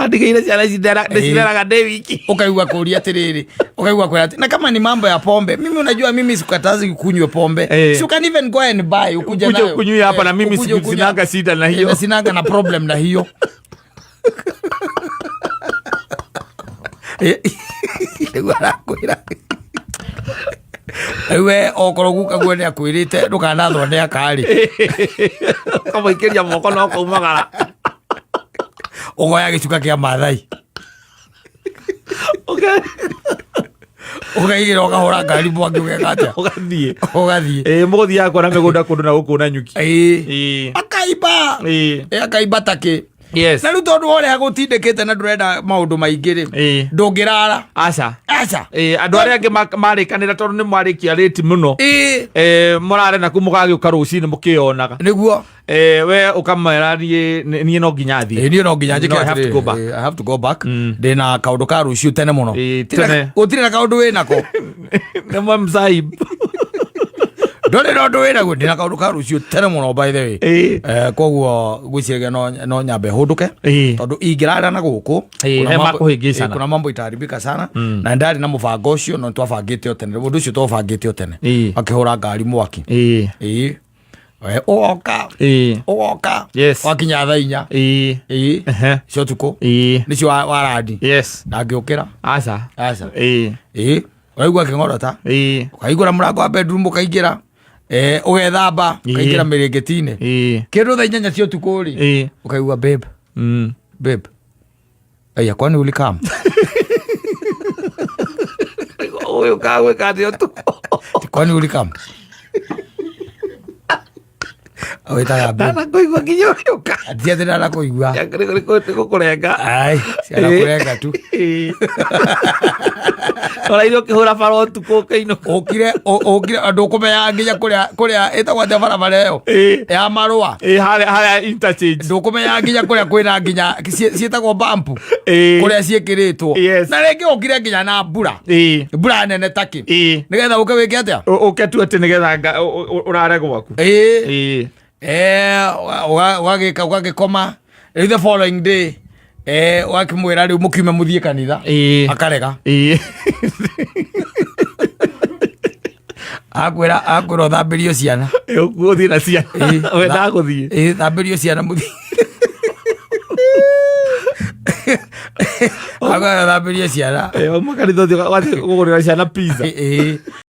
Andigĩire ciana ici ndĩcireraga ndĩ wiki. Ukaigua kuuria atiriri, ukaigua kwira ati na kama ni mambo ya pombe, mimi unajua mimi sikatazi kunywe pombe. So you can even go and buy ukuje Ukuje nayo. ukunywe hapa na mimi Ukuje ukunywe. sinanga shida na hiyo. Na sinanga na problem na hiyo. Nĩguo arakwĩra rĩu we okorwo guka guo nĩ akwĩrĩte ndũkanathwo nĩ akarĩ. Ũkamũikĩria moko no kaumagara. Ũgoya gĩcuka kĩa Mathai, ũkaigĩra, ũkahũra ngari mwaki, ũgeka atĩa? Ũgathiĩ. Ũgathiĩ. Ĩĩ, mũgũthiaga kuona mĩgũnda kũndũ na gũkũ na nyuki. Ĩĩ. Akaimba. Ĩ, akaimba takĩ. Na rĩu tondũ ũrĩa gũtindĩkĩte na ndũrenda maũndũ maingĩ rĩ, ndũngĩrara. Aca. Aca. Ĩĩ, andũ arĩa angĩ marĩkanĩra tondũ nĩ mwarĩkia rĩti mũno. Ĩĩ, mũrare naku mũgagĩũka rũcinĩ mũkĩyonaga. Nĩguo. Eh, we ũkamwĩra niĩ no nginya thiĩ. Ĩĩ, niĩ no nginya njĩke No, I have to atĩrĩrĩ, go back. ĩĩ, I have to go back. Ndĩna kaũndũ ka rũciũ tene mũno. Ĩĩ, tene. Gũtirĩ na kaũndũ wĩnako. Nĩ mwe msaib. Ndũrĩ na ũndũ wĩnaguo, ndĩna kaũndũ ka rũciũ tene mũno, by the way. Koguo ngwĩciragia no nyambe hũndũke tondũ ingĩrara na gũkũ Ĩĩ, kuna he makũhĩngĩcana. ĩĩ, kuna mambo itaharibika sana. Na ndarĩ na mũbango ũcio, no twabangĩte o tene, ũndũ ũcio twabangĩte o tene. Akĩhũra ngari mwaki. Ĩĩ. Ũgoka. Ũgoka. Wakinya thaa 4. Ĩĩ. Cia ũtukũ. Nĩcio warandi. Na ngĩũkĩra. Aca. Aca. Ĩĩ, ũraigua akĩng'orota. Ũkahingũra mũrango wa bedroom, ũkaingĩra, ũgethamba, ũkaingĩra mĩrĩngĩti-inĩ. Kĩndũ thaa 8 cia ũtukũ rĩ, ũkaigua, "Babe, babe." "Aya, kwani ulikam?" Ũyũ kagwĩka atĩa ũtukũ? "Kwani ulikam?" Wĩtaga babe. Ndanakuigua nginya ũgĩũka. Ti atĩ ndanakuigua. Nĩgũkũrenga. Ai, ciana kũrenga tu. Ũraire ũkĩhũra bara ũtukũ ũkĩinũka. Ũkire ũkire andũ ũkũmenyaga nginya kũrĩa ĩtagwo atĩa barabara ĩyo ya marũa. Ĩĩ, harĩa interchange. Ndũkũmenyaga nginya kũrĩa kwĩna nginya ciĩtagwo bampu, kũrĩa ciĩkĩrĩtwo. Na rĩngĩ ũkire nginya na mbura, mbura nene takĩ, nĩgetha ũke wĩke atĩa? Ũke tu atĩ nĩgetha ũrare gwaku. Ĩĩ. Ũgagĩka ũgagĩkoma. Rĩu the following day, ũgakĩmwĩra rĩu mũkiume mũthiĩ kanitha. Akarega. Akwĩra ũthambĩrio ciana. Ũgũthiĩ na ciana. Ĩĩ. We ndagũthiĩ. Ĩĩ, thambĩrio ciana mũthiĩ. Akwĩra thambĩrio ciana. Ĩĩ, wauma kanitha ũthiĩ ũgathiĩ kũgũrĩra ciana pizza. Ĩĩ.